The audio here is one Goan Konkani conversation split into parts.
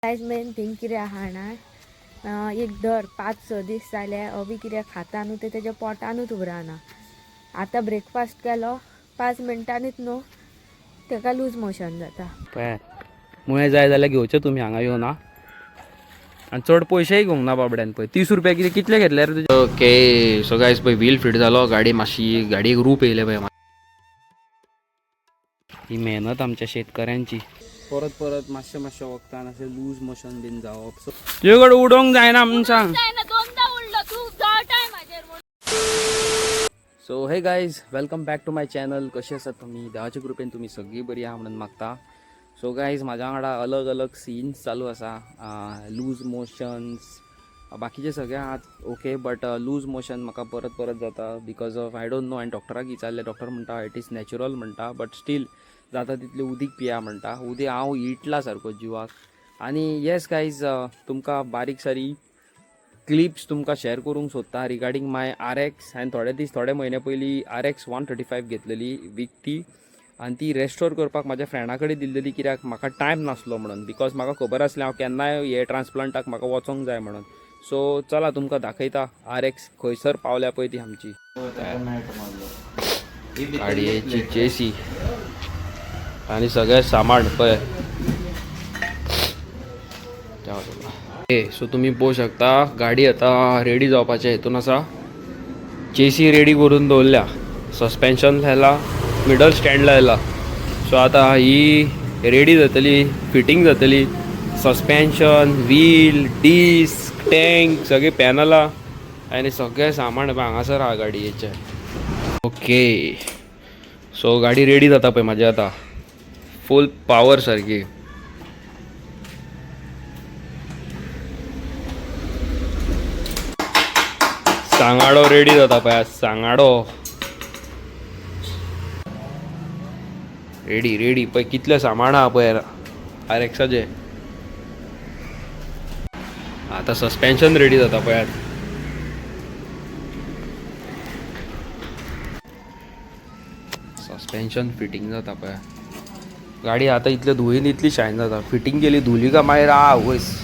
गायज मेन थिंग कितें आहा जाणा, एक दर 5-6 दीस जाले अवी कितें खाता न्हू तें तेज्या पोटानूच उरना. आतां ब्रेकफास्ट केलो 5 मिनटांनीच न्हू तेका लूज मोशन जाता. पळय मुळे जाय जाल्यार घेवचे तुमी हांगा येवन आं. आनी चड पयशेय घेवंक ना बाबड्यान. पळय 30 रुपया कितें कितले घेतले रे तुजे. ओके सो गायज पळय व्हील फिट जालो, गाडी मातशी गाडयेक रूप येयलें पळय. ही मेहनत आमच्या शेतकऱ्यांची. परत परत मातशें मातशें वखदान अशें लूज मोशन बीन जावप. सो तुजे कडेन उडोवंक जायना मनशांक. So hey guys, welcome back to my channel. कशें आसात तुमी? देवाच्या कृपेन तुमी सगळीं बरी आहा म्हणून मागता. सो गायज, म्हाज्या वांगडा अलग अलग सीन्स चालू आसा. लूज मोशन्स बाकीचे सगळे आहात ओके, बट लूज मोशन म्हाका परत परत जाता because of I don't know. हांवें डॉक्टराक विचारलें, डॉक्टर म्हणटा it is natural म्हणटा, बट स्टील जाता तितलें उदीक पिया म्हणटा. उदीक हांव इटला सारको जिवाक. आनी येस गायज, तुमकां बारीक सारीक क्लिप्स तुमकां शेअर करूंक सोदता रिगार्डींग my RX. हांवें थोडे दीस थोडे म्हयने पयलीं RX 135 घेतलेली विकती आनी ती रेस्टोर करपाक म्हाज्या फ्रेंडा कडेन दिल्लेली, कित्याक म्हाका टायम नासलो म्हणून. Because म्हाका खबर आसलें हांव केन्नाय हे ट्रान्सप्लांटाक म्हाका वचोंक जाय म्हणून. सो चला तुमकां दाखयता RX खंयसर पावल्या पळय ती आमची गाडयेची चेसी आनी सगळें सामान पळय. ए सो तुमी पळोवंक शकता गाडी आतां रेडी जावपाच्या हेतून आसा. चेसी रेडी करून दवरल्या, सस्पेन्शन लायला, मिडल स्टँड लायला. सो आतां ही रेडी जातली, फिटींग जातली. सस्पेन्शन, व्हील, डिस्क, टँक, सगळीं पॅनलां आनी सगळें सामान हांगासर आहा गाडयेचें. ओके सो गाडी रेडी जाता पळय म्हाजी आतां फूल पावर सारकी. सांगाडो रेडी जाता पळय, सांगाडो रेडी रेडी. पळय कितलें सामान आहा पळय RXाचें. आतां सस्पेन्शन रेडी जाता पळयात. सस्पेन्शन फिटींग जाता पळय. गाडी आतां इतले धुळीन इतली शायन जाता. फिटींग केली धुली का मागीर आ वयस.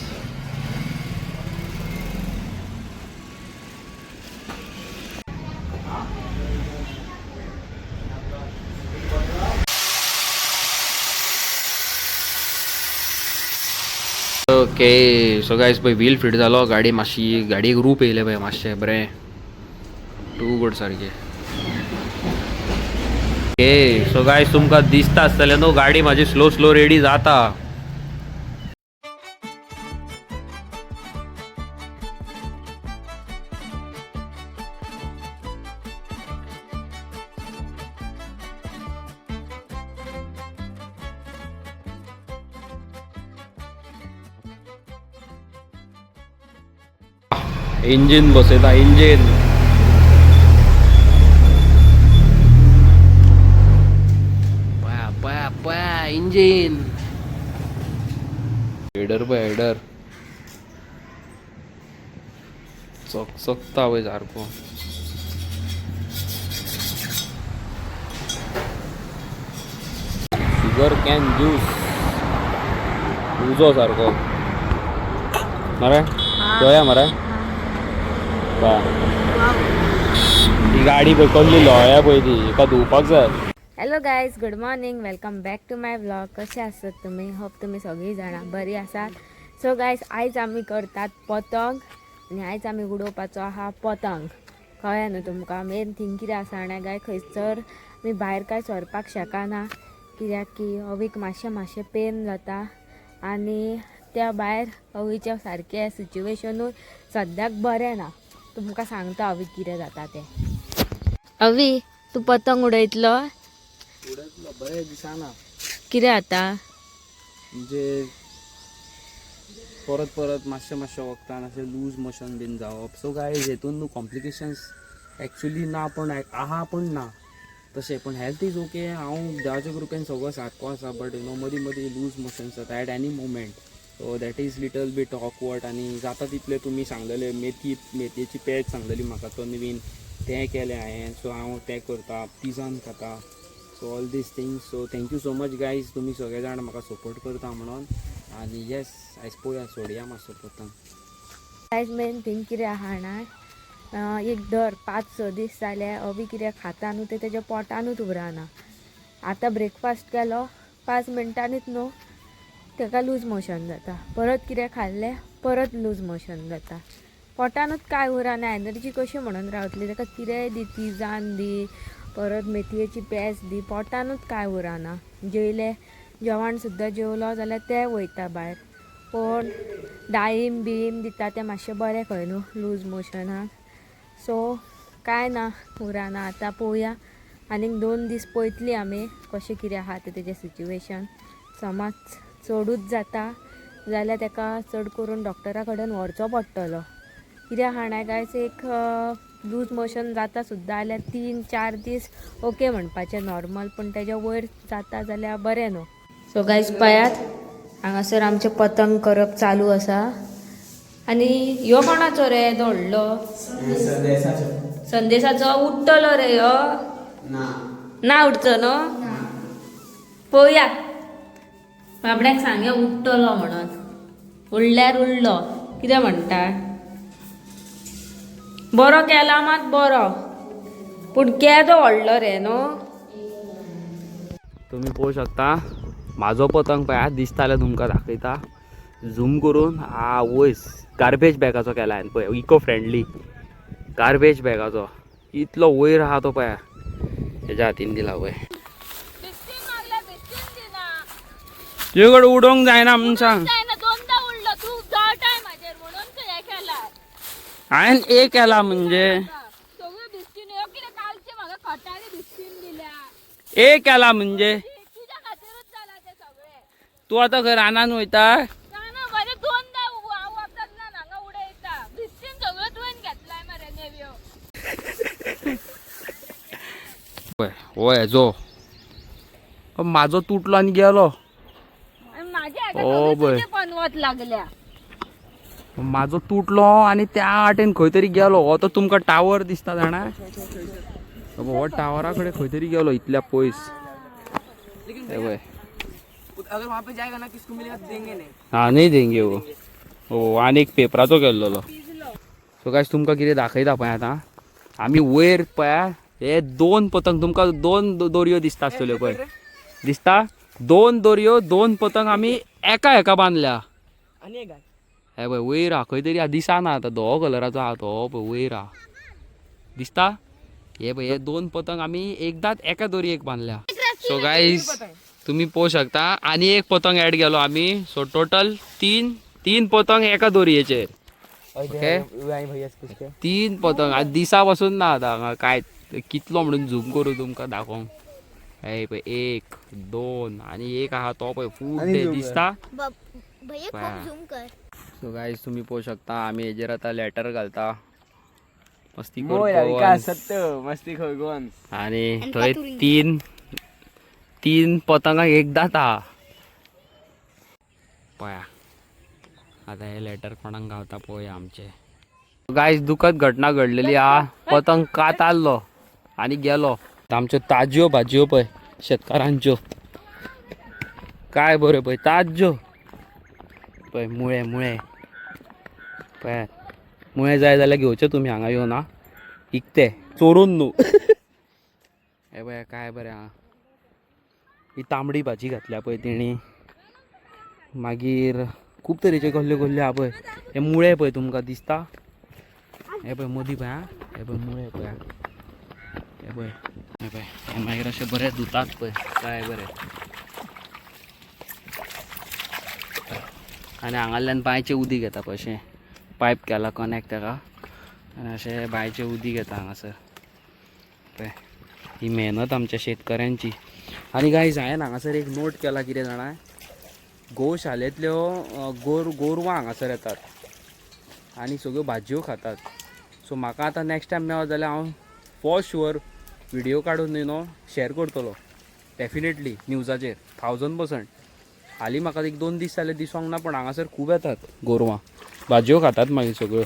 ओके सो गायज पळय व्हील फिट जालो, गाडी मातशी गाडयेक रूप येयलें पळय मातशें बरें, टू गुड सारकें. ओके सो गायज, तुमकां दिसता आसतलें न्हू गाडी म्हाजी स्लो स्लो रेडी जाता. इंजिन बसयता इंजिन. पया पया पया इंजिन. हेडर पळय, हेडर चकचकता पळय सारको. शुगर can juice उजो सारको मरे चोया मरे. ही गाडी पळय कसली लोळ्या पळय ती, हिका धुवपाक जाय. Hello guys, good morning, welcome back to my vlog. कशे आसात तुमी? होप तुमी सगळीं जाणां बरी आसात. सो गायज, आयज आमी करतात पतंग आनी आयज आमी उडोवपाचो आहा पतंग. कळ्ळें न्हू तुमकां? मेन थिंग कितें आसा जाणा गाय, खंयसर आमी भायर कांय सरपाक शकना, कित्याक की अवीक मातशें मातशें पेन जाता आनी त्या भायर अवीच्या सारकें सिच्युएशनूय सद्याक बरें ना. तुमकां सांगता अवीक कितें जाता तें. अवी, तूं पतंग उडयतलो? उडयतलो, बरें दिसना. कितें जाता? म्हणजे परत परत मातशें मातशें वखदान अशें लूज मोशन बीन जावप. सो गायज, हेतून न्हू कॉम्प्लिकेशन्स एक्चुली ना, पण आहा पण ना तशें, पण हेल्थ is okay. हांव देवाच्या कृपेन सगळो सारको आसा, बट you know मदीं मदीं लूज मोशन्स जाता at any moment. So that is little bit awkward. आनी जाता तितलें तुमी सांगलेले मेथी, मेथयेची पेज सांगलेली म्हाका तो नवीन, तें केलें हांवें. सो हांव तें करता, तिजान खाता, so all these things. So thank you so much guys, तुमी सगळे जाण म्हाका सपोर्ट करता म्हणून. आनी येस आयज पळोवया सोडया मातसो पतंग. आयज मेन थिंग कितें आहा जाणा, एक दर 5-6 दीस जाले अवी कितें खाता न्हू तें तेज्या पोटानूच उरना. आतां ब्रेकफास्ट केलो 5 मिनटांनीच न्हू तेका लूज मोशन जाता, परत कितें खाल्लें परत लूज मोशन जाता. पोटानूच कांय उरना, एनर्जी कशी म्हणून रावतली. तेका कितेंय दी, तिजान दी, परत मेथयेची पेज दी, पोटानूच कांय उरना. जेयलें जेवण सुद्दां जेवलो जाल्यार तें वयता भायर. पूण डाळीम बिळीम दिता तें मातशें बरें खंय न्हू लूज मोशनाक. सो कांय ना उरना. आतां पळोवया आनीक 2 दीस पळयतली आमी कशें कितें आहा तें तेजें सिच्युएशन. समज चडूच जाता जाल्यार तेका चड करून डॉक्टरा कडेन व्हरचो पडटलो. कित्याक जाणा गायज, एक लूज मोशन जाता सुद्दां जाल्यार 3-4 दीस ओके म्हणपाचें नॉर्मल, पूण तेज्या वयर जाता जाल्यार बरें न्हू. सो गायज पळयात हांगासर आमचें पतंग करप चालू आसा. आनी ह्यो कोणाचो रे व्हडलो संदेशाचो उडटलो रे ह्यो? ना उडचो न्हू, पळोवया बाबड्याक सांगया उडटलो म्हणून. उडल्यार उडलो, कितें म्हणटा. बरो केला मात बरो, पूण केदो व्हडलो रे न्हू. तुम्ही पळोवंक शकता म्हाजो पतंग पळय दिसता जाल्यार तुमकां दाखयता झूम करून. आवयस, गार्बेज बॅगाचो केला हांवें पळय, इको फ्रेंडली गार्बेज बॅगाचो. इतलो वयर आहा तो पळय, हेज्या हातीन दिला पळय. तुजे कडेन उडोवंक जायना म्हूण सांग. दोनदा उडलो तूं जळटाय म्हाजेर म्हणून हें केला. हांवें एक केला म्हणजे सगळ्यो बिस्कीट ह्यो कितें कालचे म्हाका खटारी बिस्कीट दिल्या. एक केला म्हणजे तुज्या खातीरूच जाला तें सगळें. तूं आतां खंय रानान वयता? ना मरे, दोनदा हांव वचत ना हांगा उडयता. बिस्कीट सगळ्यो तुवें घेतलाय मरे नेव्यो. पळय हो हेजो म्हाजो तुटलो आनी गेलो. माझ्या ओ बय. पनवत लागल्या. म्हाजो तुटलो आनी त्या वाटेन खंय तरी गेलो. हो तो तुमकां टावर दिसता जाणा, हो टावरा कडेन खंय तरी गेलो इतल्या पयस. हे पळय. अगर वहाँ पे जाएगा ना किसको मिलेगा तो देंगे नहीं. हा नाही देंगे हो. हो आनी एक पेपराचो केल्लोलो. सो गायस तुमकां कितें दाखयता पळय आतां आमी वयर पळया हे 2 पतंग तुमकां 2 दोरयो दिसता आसतल्यो पळय, दिसता 2 दोरयो 2 पतंग आमी एका एका बांदल्या. आनी एक हे पळय वयर आहा खंय तरी दिसना आतां, धवो कलराचो आहा तो पळय वयर आहा दिसता. हे पळय हे 2 पतंग आमी एकदांच एका दोरयेक बांदल्या. सो गायज तुमी पळोवंक शकता आनी एक पतंग एड केलो आमी. सो टोटल 3 पतंग एका दोरयेचेर. ओके 3 पतंग आनी दिसा पासून ना आतां हांगा काय कितलो म्हणून झूम करूं तुमकां दाखोवंक. हे पळय 1 2 आनी एक आहा तो पळय फुडें दिसता. भैया खूप झूम कर. सो गायज तुमी पळोवंक शकता आमी हेजेर आतां लेटर घालता मस्ती सत्य मस्ती खंय गोवन. आनी थंय 3 पतंगां एकदांच आहा पळया. आतां हे लेटर कोणाक गावता पळोवया आमचे. गायज दुखद घटना घडलेली आहा, पतंग कातारलो आनी गेलो. आमच्यो ताज्यो भाजयो पळय शेतकारांच्यो, काय बऱ्यो पळय ताज्यो पळय. मुळे मुळे पळय, मुळे जाय जाल्यार घेवचे तुमी हांगा येवन आं, इकते चोरून न्हू. हे पळय काय बरें आहा. ही तांबडी भाजी घातल्या पळय तेणी. मागीर खूब तरेचे कसल्यो कसल्यो आहा पळय. हे मुळे पळय तुमकां दिसता, हे पळय मदीं पळय आं, हे पळय मुळे पळय, हे पळय, हे पळय. हे मागीर अशें बरें धुतात पळय काय बरें. आनी हांगाल्यान बांयचें उदीक येता पळय, अशें पायप केला कनेक्ट तेका आनी अशें बांयचें उदीक येता हांगासर पळय. ही मेहनत आमच्या शेतकऱ्यांची. आनी गायज हांवें हांगासर एक नोट केला कितें जाणा, गोशाळेंतल्यो गोरवां हांगासर येतात आनी सगळ्यो भाजयो खातात. सो म्हाका आतां नेक्स्ट टायम मेळत जाल्यार हांव फॉर शुअर व्हिडियो काडून न्ही न्हू शेअर करतलो डेफिनेटली न्यूजाचेर 1000%. हालीं म्हाका 1-2 दीस जाले दिसोंक ना, पण हांगासर खूब येतात गोरवां, भाजयो खातात मागीर सगळ्यो.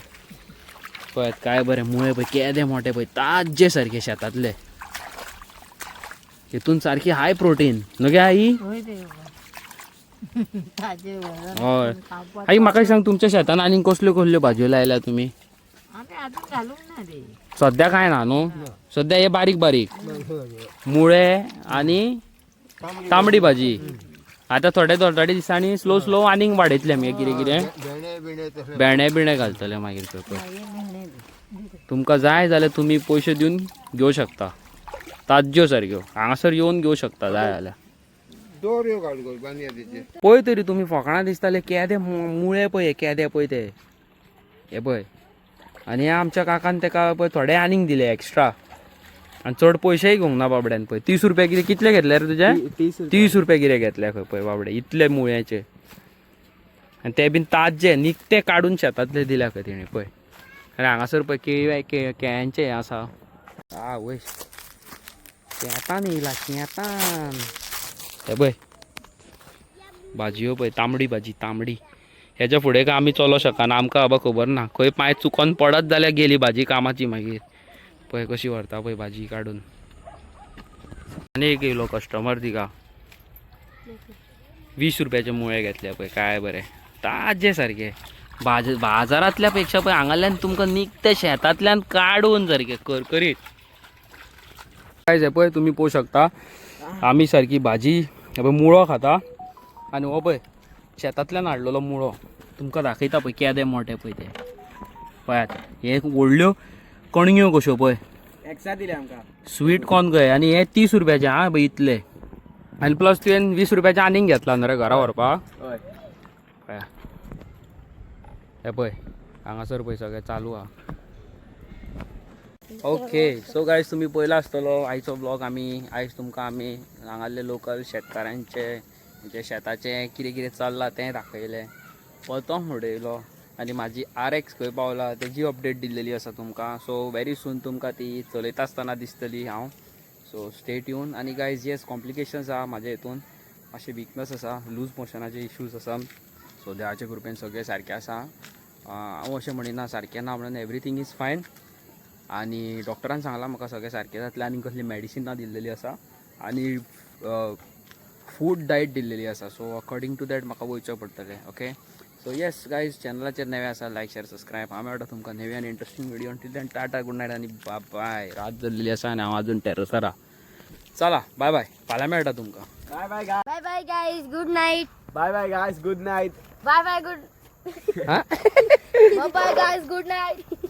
पळयात काय बरें मुळे पळय केदे मोठे पळय, ताज्जे सारके शेतांतले. हितून सारकी हाय प्रोटीन न्हू गे आई. ताजे हय. आई म्हाका सांग, तुमच्या शेतान आनी कसल्यो कसल्यो भाजयो लायल्या तुमी? आमी अजून घालूंक ना रे. सद्या काय ना न्हू, सद्या हे बारीक बारीक मुळे आनी तांबडी भाजी. आता थोडे थोडे दिसांनी स्लो स्लो आनीक वाडयतले आमी कितें कितें, भेंडे बिणे घालतले मागीर पळय. तुमकां जाय जाल्यार तुमी पयशे दिवन घेवं शकता, ताज्ज्यो सारक्यो हांगासर येवन घेवं शकता जाय जाल्यार. पळय तरी तुमी फोकाणां दिसताले केदे मुळे पळय, केदे पळय ते हे पळय. आनी हे आमच्या काकान तेका पळय थोडे आनीक दिले एक्स्ट्रा, आनी चड पयशेय घेवंक ना बाबड्यान. पळय 30 रुपया कितें, कितले घेतले रे तुजे? 30 रुपया कितें घेतले खंय पळय बाबडे, इतले मुळ्याचे. आनी ते बीन ताज्जे निकते काडून शेतांतले दिल्या खंय तेणी पळय. आनी हांगासर पळय केळी केळ्यांचें हें आसा. आवय, शेतान येयला शेतान. हे पळय भाजयो पळय, तांबडी भाजी तांबडी. हेच्या फुडें काय आमी चलो शकना, आमकां बाबा खबर ना खंय पांय चुकोन पडत जाल्यार गेली भाजी कामाची. मागीर पळय कशी व्हरता पळय भाजी काडून. आनी एक येयलो कस्टमर, तिका 20 रुपयाचे मुळे घेतले पळय, काय बरें ताजे सारके. बाजारांतल्या पेक्षा पळय हांगाल्यान तुमकां निकते शेतांतल्यान काडून सारके करकरीत. काय पळय तुमी पळोवंक शकता, आमी सारकी भाजी हे पळय मुळो खाता. आनी हो पळय शेतांतल्यान हाडलेलो मुळो तुमकां दाखयता पळय केदे मोठे पळय ते. पळयात हे व्हडल्यो कणग्यो कश्यो पळय, एक्स्ट्रा दिले आमकां. स्वीट कॉर्न खंय. आनी हे 30 रुपयाचे आं पळय इतले. आनी प्लस तुवें 20 रुपयाचे आनीक घेतला न्हू रे घरा व्हरपाक. हय. पळया हे पळय हांगासर पळय सगळें चालू आहा. ओके, सो गायज तुमी पळयला आसतलो आयचो ब्लॉग. आमी आयज तुमकां आमी हांगासरले लोकल शेतकारांचे म्हणजे शेताचें कितें कितें चल्लां तें दाखयलें, पतंग उडयलो आनी म्हाजी RX खंय पावला तेजी अपडेट दिल्लेली आसा तुमकां. सो वेरी सून तुमकां ती चलयता आसतना दिसतली हांव. So stay tune. आनी गायज येस, कॉम्प्लिकेशन्स आहा म्हाज्या हितून, मातशें विकनस आसा, लूज मोशनाचे इश्यूज आसा. सो देवाच्या कृपेन सगळें सारकें आसा. हांव अशें म्हणिना सारकें ना म्हणून, एवरीथींग is fine. आनी डॉक्टरान सांगलां म्हाका सगळें सारकें जातलें आनी कसली मेडिसिनां दिल्लेली आसा आनी फूड डायट दिल्लेली आसा. सो अकॉर्डिंग टू that म्हाका वयचें पडटलें. ओके, सो येस गायज, चॅनलाचेर नवे आसा लायक शेअर सबस्क्रायब. हांव मेळटा तुमकां नवी आनी interesting video. Until then tata, good night आनी बाय. रात जाल्लेली आसा आनी हांव अजून टेरसार आहा. चला बाय बाय, फाल्यां मेळटा तुमकां. Bye bye guys. Bye bye guys, good night. Bye bye guys, good night. Bye bye, good. हा? Bye bye guys, good night.